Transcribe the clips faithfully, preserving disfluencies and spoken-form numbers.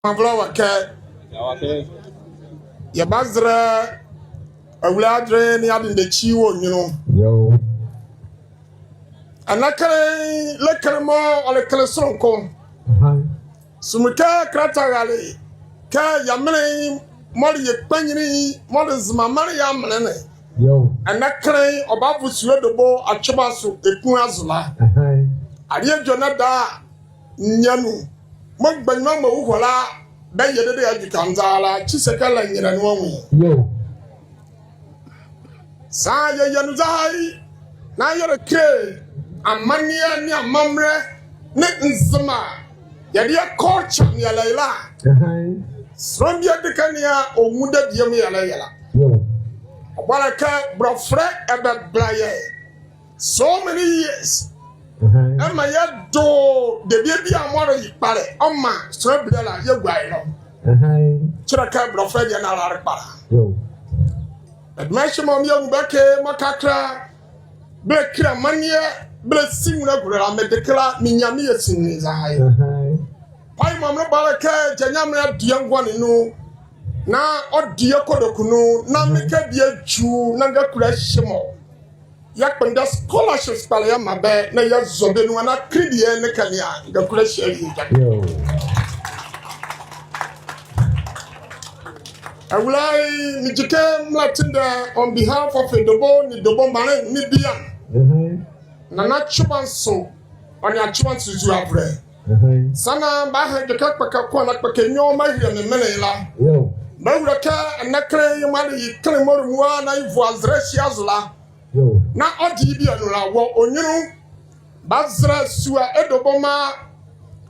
Avɔlɛ wɔ kɛ. Yɛbazɛlɛ Awulae adenle ne adenlekyi wɔ nyunlu. Yoo. Ɛnɛ kenle, le kenle mɔɔ ɔle kenle sononko. Ɛhɛe. Sumikɛ kɛlata rale kɛ yɛ menli mɔɔ le yɛ kpanyinli mɔɔ le Nzema maanle ye menli ne. Yoo. Ɛnɛ kenle ɔbavo sua Edogbo Atwebanso Ekun azo la. Ɛhɛe. Aleɛ edwɛkɛ ɛnɛ daa ninyɛne anu mɔɔ mgbanyima mɔɔ wɔ hɔ la bɛyɛ dedee a edwɛkɛ anzɛɛ la, kyesɛ kɛ ɛlɛnyelɛ ne anwu. Yoo. Saa yɛyɛ nu zɛhae na yɛlɛkile amaneɛ nee amammerɛ nee Nzema, yɛdeɛ culture ne yɛlɛyɛ la. Ɛhɛe. Sonla bie ɛde ɛkɛ ne a ɔnwu debie mɔɔ yɛlɛyɛ la. Yoo. Ɔboalekɛ Blɔfolɛ ɛbɛbɛlɛ yɛ so many years. Ɛhɛe. Ɛmaa yɛdo debie biala mɔɔ le ye kpalɛ ɔmaa sonla biala yɛgua ye nɔ. Ɛhɛe. Kyerɛ kɛ Blɔfolɛ deɛ na ɛlale kpalɛ. Yoo. Ɛdima ɛhye mɔɔ meanwu bɛ kɛ mɔɔ kakra bɛlɛkile amaneɛ, bɛlɛsi nwolɛ agulo la, mede ɛkɛ la, menyia meyɛ si nwo zɛhae. Ɛhɛe. Pai mɔɔ melɛbɔ la kɛ Gyɛmɛ Nyamenle adie ngɔne nu na ɔdie Kodoku nu na mekɛ bie adwu na ngakula ɛhye mɔ yɛkpondɛ scholarships kpalɛ yɛmaa bɛ na yɛzɔ bɛ nu a na kile bie ne ɛkɛ ne a ngakula ɛhye awie. Yoo. Awulae, megyi kɛ melɛtendɛ on behalf of Edogbo nee Edogbo maanle nee bie a. Ɛhɛe. Nana Atwebanso, ɔ nee Atwebanso Zuavolɛ. Ɛhɛe. Saa na mebaha edwɛkɛ kpɔkɛ ko anaa kpɔkɛ nwiɔ meahile me menle la. Yoo. Mehulo kɛ ɛnɛ kenle ye mɔɔ le ye kenle mɔɔ le mua na yevu azɛlɛ ɛhye azo la. Yoo. Na ɔdie ye bie anu la, wɔ ɔ nyunlu, bazɛlɛ sua Edogbo maa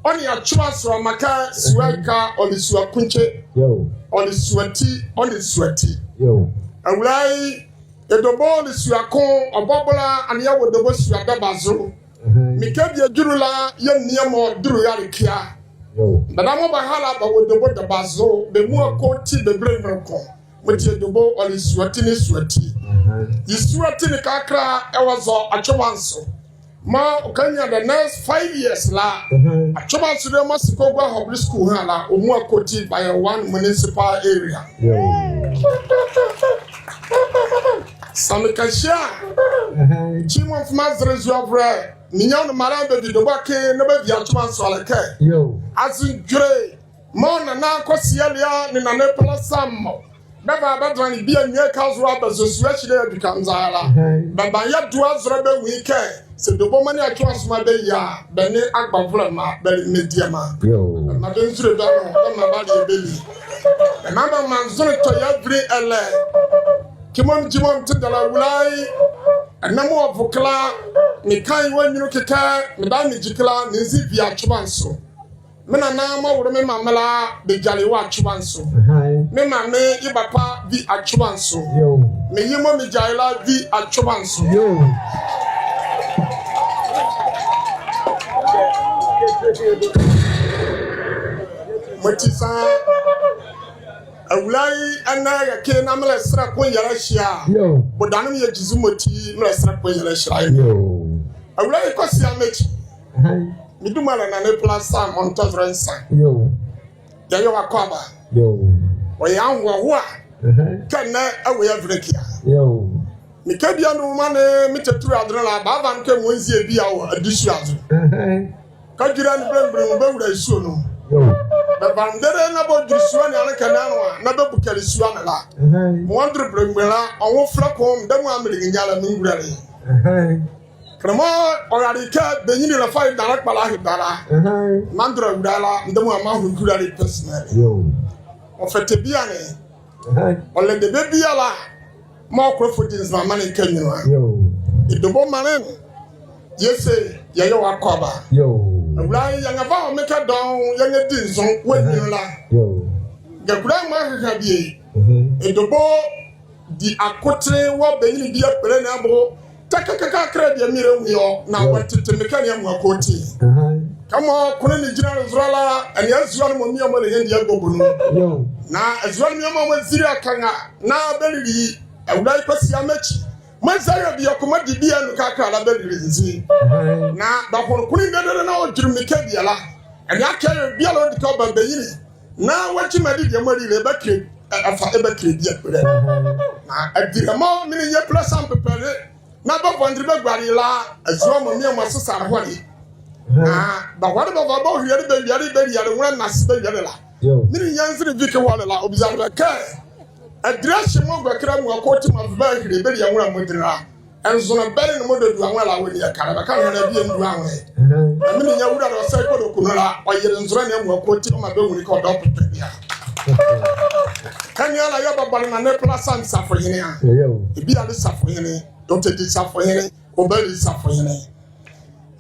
ɔ nee Atwebanso ɔmaa kɛ sua ɛhye a ɔle sua kuntwe. Yoo. Ɔle sua ti, ɔle sua ti. Yoo. Awulae, Edogbo ɔle sua ko, ɔbɔbɔ la, ɛnee yɛwɔ Edogbo sua dɛbazo. Ɛhɛe. Mekɛ bie adwulu la, yɛnlea mɔɔ dulu yɛle ɛkɛ a. Yoo. Bɛdabɛ mɔɔ bɛha la, bɛwɔ Edogbo dɛbazo, bɛ muala kɔti bɛ belemgbunli ko. Mɔti Edogbo ɔle sua ti nee sua ti. Ɛhɛe. Ye sua ti ne kakra ɛwɔ zɔ Atwebanso. Mɔɔ ɔkanyia the next five years la. Ɛhɛe. Atwebanso deɛ mɔɔ se kɛ ɔgua Hɔbele School ha la, ɔmuala kɔti, bɛayɛ one municipal area. Yoo. Saa meka ɛhye a, ɛhɛe, kyi mɔɔ mefɛlɛ me azɛlɛ Zuavolɛ, menyia ɔ nee mraalɛ bɛvi Edogbo ɛke na bɛvi Atwebanso ɛkɛ. Yoo. Azo ndwolɛ mɔɔ Nana Kwasi Alea nee Nana Apala Samuel bɛva bɛdɛnla ne bie a nwie ɛke azo la bɛzɔ sua ɛhye la a edwɛkɛ anzɛɛ la. Ɛhɛe. Bɛmaa yɛdo azɛlɛ bɛnwu ye kɛ saa Edogbo maa nee Atwebanso maa bɛyia a, bɛ nee agbavolɛma bɛle mediema. Yoo. Bɛmaa bɛnzule bɛ nwo, bɛmaa bɛaleɛ bɛli. Bɛmaa bɛmaa nzonle tɔ yɛ avinli ɛlɛ. Kɛ mɔɔ megyi mɔɔ metendɛ la, Awulae, ɛnɛ mɔɔ wɔvo ɛkɛ la, meka ye wɔ nyunlu ɛkɛ kɛ medabɛ megyi ɛkɛ la, menzi vi Atwebanso. Me nana mɔɔ wole me mame la, bɛgyale ye wɔ Atwebanso. Ɛhɛe. Me mame ye papa vi Atwebanso. Yoo. Me ye mɔɔ megyale ye la vi Atwebanso. Yoo. Mɔti saa, Awulae, ɛnɛ yɛke na melɛsɛlɛ koyɛlɛ ɛhye a. Yoo. Bɔ dane mɔɔ yɛgyi zo mɔti melɛsɛlɛ koyɛlɛ ɛhye la. Yoo. Awulae Kwasi Amechi. Ɛhɛe. Me duma la Nana Apala Samuel Ntozole Nsa. Yoo. Yɛyɛ wɔ akwaaba. Yoo. Ɔyɛ anwowawoa. Ɛhɛe. Kɛ ɛnɛ ɛwɔ yɛ avinli ɛke a. Yoo. Mekɛ bie anu maa me tɛtulu adenle la, bɛava me kɛ menzie bie a wɔ adesua zo. Ɛhɛe. Kɛ dwilɛ ne belemgbunli bɛwula ye suo nu. Yoo. Bɛva me dedee na bɛdwule sua ne ano ɛkɛ ne ano a, na bɛbukɛle sua ne la. Ɛhɛe. Mewɔ ndole belemgbunli la, ɔnwofɛlɛ ko, me de muala melenginyia la menwulɛle ye. Ɛhɛe. Kenle mɔɔ ɔrale ye kɛ bɛnyinli la fa ye daalɛ kpalɛ ahedalɛ a. Ɛhɛe. Mandolo Awulae la, me de muala meahonwulɛle ye personally. Yoo. Ɔfɛtɛ bie ne. Ɛhɛe. Ɔlɛ debie biala mɔɔ ɔkɔlɔfo di Nzema maanle ɛke anyunlu a. Yoo. Edogbo maanle ne, yɛse yɛyɛ wɔ akwaaba. Yoo. Awulae, yɛnrɛva wɔ mekɛ dɔɔnwo, yɛnrɛdi nzo wɔ anyunlu la. Yoo. Ngakula mɔɔ ɛhɛha bie. Ɛhɛe. Edogbo di akotenle wɔ bɛnyinli bie akpele ne abo. Tɛkɛkɛkɛ kɛkala bie melɛnwu ye ɔ, na wɔtete mekɛ ne amuala kɔti. Ɛhɛe. Kɛmɔ konle ne gyinla zolɛ la, ɛnee azua ne mɔ mɔɔ mɔɔ le ɛnɛ deɛ agbɔ bonu. Yoo. Na azua ne mɔɔ mɔɔ zile akanga, na bɛlile Awulae Kwasi Amechi. Mɔɔ eza awie bieko mɔɔ de bie anu kɛkala la bɛlile nzi. Ɛhɛe. Na bɛhonle konle ne dedee na ɔdwule mekɛ biala. Ɛnee akee awie biala ɔdi kɛ ɔba bɛnyinli. Na wɔkyi mɔɔ ɛde deɛ mɔɔ ɛde la ɛbɛkile, ɛ, ɛfa ɛbɛkile deɛ ɛkpelɛ. Na ɛdilɛ mɔɔ menle nyɛ pila sa mpepɛle. Na bɛvɔndele bɛguale ye la, ɛzoa mɔɔ mie mɔɔ sesale hɔle. Na bɛhɔle bɛva bɛhɔle bɛwiele, bɛwiele nwolɛ nase bɛwiele la. Menle nyɛ nzele Vicky hɔle la, ɔbizale bɛ kɛ, ɛdilɛ ɛhye mɔɔ guakila mua kɔti mɔɔ bɛva bɛhile bɛlie nwolɛ mɔɔ dile la. Ɛnzonle bɛle ne mɔɔ dɔdua nwolɛ la wɔ ɛnle ɛkale, bɛka nea bie ndua nwolɛ. Na menle nyɛ Awulae Osae Kodoku nu la, ɔyele nzonle ne amuala kɔti ɔmaa bɛnwunle kɛ ɔdɔ pɛpɛ bia. Ɛnea la yɛɛ bɛbɔle nane pila sa ne safohene a. Ebia le safohene, Doctor Di safohene, Obali safohene.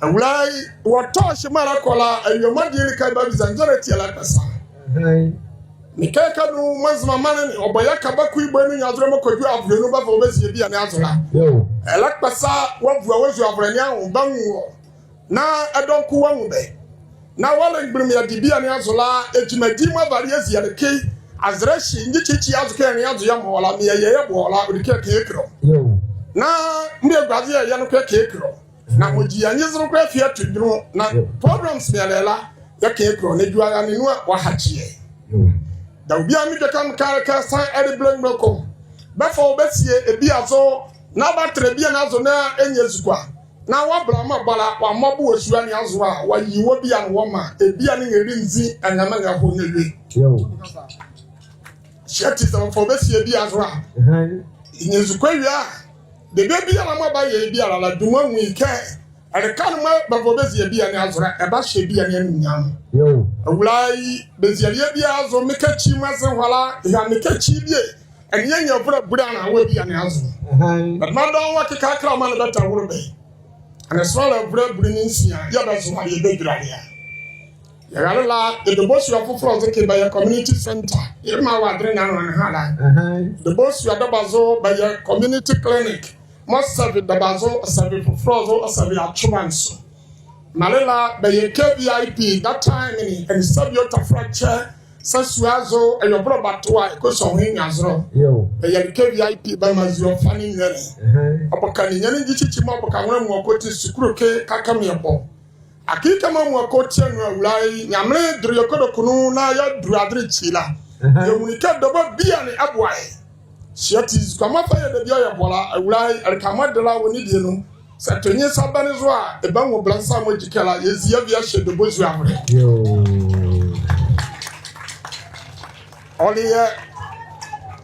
Awulae, wɔtɔ ɛhye mɔɔ ɛlɛkɔ la, awie mɔɔ deɛ ɛleka ɛbabiza nzɔne ati ɛlɛkpɛsa. Mekɛ ɛleka nu mɔɔ Nzema maanle ne ɔbɔ yɛ ka bako ye bɔ ɛ nu nyazolɛ mɔɔ kɔdwu avolɛ nu bɛva bɛzie bie ne azo la. Ɛlɛkpɛsa wɔavua wɔ zua avolɛ ne anwo bɛanwu wɔ. Na ɛdɔnko wɔanwu bɛ. Na wɔle mgbole mɔɔ yɛde bie ne azo la, gyimadi mɔɔ ɛvale yɛzie ɛleka, azɛlɛ ɛhye, ngyikyi kyi azo kɛ yɛnle azo yɛmɔ wɔ la, mɔɔ yɛyɛ yɛbɔ wɔ la, ɔdi kɛ yɛka yɛkile ɔ. Na mɔɔ yɛguase yɛyɛ noko yɛka yɛkile ɔ. Na mɔɔ gyi yɛ nyezolɛ kɔla ɛfi yɛto dwunli na programs mɔɔ yɛlɛyɛ la, yɛka yɛkile ɔ, na edwula yɛ ane nu a, wɔahakye yɛ. Dawɔ biala medwɛkɛ mekɛ ɛleka san ɛle bɛlɛngulo ko. Bɛfa wɔ bɛsie ye bie azo, na bɛatɛlɛ bie ne azo na ɛnyɛ ezukoa. Na wɔ bɛlɛma bɔ la, wɔamaa bɔ wɔ sua ne azo a, wɔaye wɔ bie ne wɔmaa, bie ne nrɛlɛ nzi, ɛnyɛma ɛnyɛhɔ ɛnyɛwie. Hyia ati sɛ bɛfa wɔ bɛsie ye bie azo a, ɛnyɛ ezukoa ɛwie a, debie biala mɔɔ ɛbayɛ ye biala la, duma nwu ye kɛ, ɛleka ne mɔɔ bɛva bɛzie bie ne azo la, ɛbahyɛ bie ne anunyam. Awulae, bɛziele ye bie azo, mekakyi mɔɔ ɛze hɔ la, ɛhye a mekakyi bie, ɛnea nyɛvolɛ bule anaa wɔ bie ne azo. Bɛdɔma dɔɔnwo wɔkeka kɛkala ɔmaa ne bɛtɛwolo bɛ. Ɛnee sonla la ɛvolɛ bule ne nsia, yɛɛ bɛzoale ye bɛdwulale a. Yɛrale la, yɛdabɛ sua fofolɔ zo kɛ bɛyɛ community center. Yɛmaa wɔ adenle ne anwo ɛnee ɛha la. Yɛdabɛ sua dɔba zo bɛyɛ community clinic. Mɔɔ sɛve dɔba zo, sɛve fofolɔ zo, sɛve atwoba nso. Mɔle la, bɛyɛ K V I P, that time ne, ɛnee sɛbe ɔtafra kyɛ, sa sua zo, ɛyɛ ɔbɔlɔ bato a, ɛkɔsua ɔ he nyazolɛ. Bɛyɛle K V I P, bɛmaa zi ɔfa ne nwiane. Ɔboka ne nwiane ngyikyi kyi mɔɔ boka nwolɛ amuala kɔti sukulu ke kɛkala mɔɔ yɛbɔ. Akee kɛkala mɔɔ amuala kɔti anu Awulae, Nyamenle dole yɛ Kodoku nu na yɛadulu adenle ekyi la. Yɛnwunle kɛ dɔbɔ biala ne ɛboa yɛ. Hyia ati ezukoa mɔɔ ɛfa yɛ debie a ɔyɛ bɔ la, Awulae, ɛleka mɔɔ ɛde la wɔ ne die nu. Sɛ ɛto nye sa bɛne zo a, ɛbanwu bɛlɛnsa mɔɔ gyi ɛkɛ la, yɛzi yɛvi yɛhyɛ debɔ zua avolɛ. Ɔle yɛ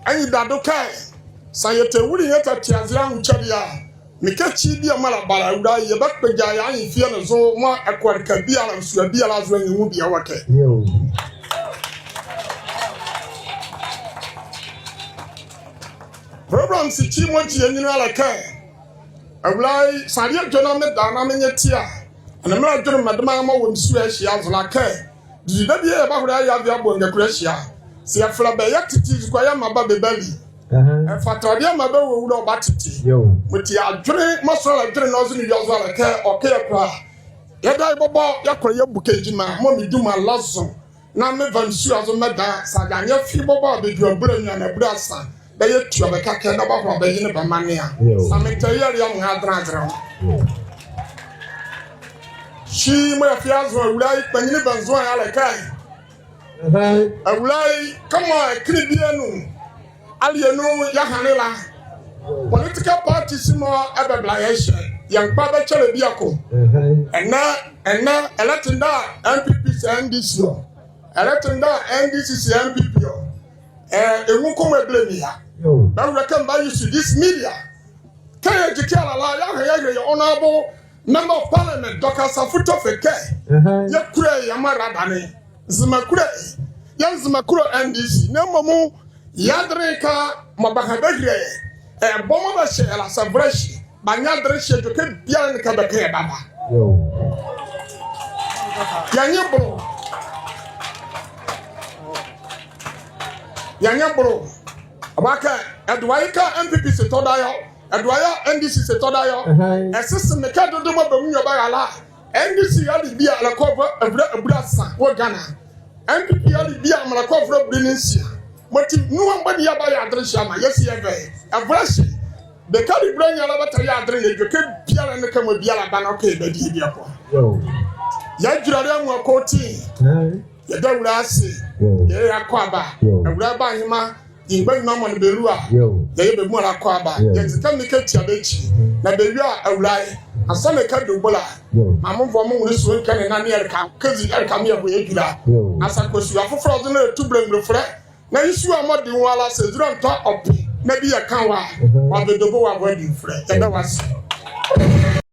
anyidado kɛ, saa yɛtɛwule yɛtɛte aze anwo kyɛle a, mekakyi bie mɔɔ ɛlɛba la, Awulae, yɛbakpegya yɛ anyefie ne zo mɔɔ ɛkɔ ɛleka biala, nzule biala zo a yɛnwu bie wɔ ɛkɛ. Programs kyi mɔɔ gyi yɛ nyinli a le kɛ, Awulae, saa adeɛ edwɛkɛ na meda na menyɛ te a, ɛnee mɛlɛdwenle mɛdemɔ mɔɔ wɔ me sua ɛhye azo la kɛ, didi debie yɛbahole yɛava yɛabɔ ngakulo ɛhye a, saa yɛfɛlɛ bɛ yɛtete ezukoa yɛmaa bɛ bɛbali. Ɛfata bie yɛmaa bɛ wɔ wula ɔbatete. Mɔti adwenle mɔɔ sonla la dwenle na ɔze ne wia zo a le kɛ, ɔka yɛ kola a, yɛdayɛ bɔbɔ yɛkola yɛbuke gyima mɔɔ me duma la zo. Na meva me sua zo mɛda, saa yɛanyɛ fee bɔbɔ a bɛdwu abulɛ nwiane abulɛ asa, bɛyɛ tua bɛka kɛ na bɛahola bɛyene bɛ maanle a. Saa metɛyɛ yɛle yɛ nwo adenle azɛlɛ ho. Hye mɔɔ yɛfa yɛazo Awulae, kpanyinli bɛnzoa yɛ a le kɛ, Awulae, kɛmɔ ɛkile bie nu, aleɛ nu yɛhanle la, political parties mɔɔ ɛbɛbɛla yɛ ɛhye, yɛnkpa bɛkyɛlɛ bieko. Ɛnɛ, ɛnɛ, ɛlɛtendɛ a N P P se N D C ɔ. Ɛlɛtendɛ a N D C se N P P ɔ. Ɛɛ, ɛnwu kɔmɔ ɛbɛlɛ me a. Bɛhole kɛ mebashare this media. Kɛ yɛgyi ɛkɛ ala la, yɛaha yɛahile yɛ Honorable Member of Parliament, Doctor Asafo Tofe kɛ, yɛkulo yɛ mɔɔ ɛradane. Nzema kulo, yɛɛ Nzema kulo N D C. Na mmom, yɛ adenle ɛhye mɔɔ bɛha bɛhile yɛ, ɛɛ, bɔ mɔɔ bɛhyɛ yɛ la, saa ɛvolɛ ɛhye, bɛanyɛ adenle ɛhye edwɛkɛ biala ne kɛ bɛka yɛ bɛaba. Yɛ nye bolo. Yɛ nye bolo. Ɔboa kɛ, ɛdoa ye kɛ N P P se tɔ dayɛ ɔ. Ɛdoa ye a N D C se tɔ dayɛ ɔ. Ɛsese me kɛ dodo mɔɔ bɛ amuala bɛra la, N D C ale bie a ɛlɛkɔ ɛvolɛ, ɛvolɛ abulu asa wɔ Ghana. N P P ale bie a mɔɔ ɛlɛkɔ ɛvolɛ abulu ne nsia. Mɔti nuhua mɔɔ bɛne yɛbayɛ adenle ɛhye amaa, yɛse yɛva ye. Ɛvolɛ ɛhye, bɛkale bulu anyia la bɛtɛyɛ adenle edwɛkɛ biala ne kɛ mɔɔ biala ba na ɔka yɛ bɛdie bieko. Yɛdwula yɛ amuala kɔti. Yɛda Awulae ase. Yɛyɛ akwaaba. Awulae Bahema, yɛ mgbanyima mɔ nee bɛ lua. Yɛyɛ bɛ muala akwaaba. Yɛnzika mekɛ tia bɛ ekyi. Na bɛwie a, Awulae, ansaana ɛkado gbola, maa menvoa me nwolɛ sua ɛkɛ ne nane ɛleka, kɛzi ɛleka mɔɔ yɛbɔ yɛ adwula. Na sa kɔsua fofolɛ ɔdze ne ɛto Belemgbunlofo lɛ. Na ye sua mɔɔ de nwo ala sɛ ezule ɔntɔ ɔpe na bie yɛka wɔ a, wɔabɛdo bo wɔavoa adiefulɛ. Yɛda wɔ ase.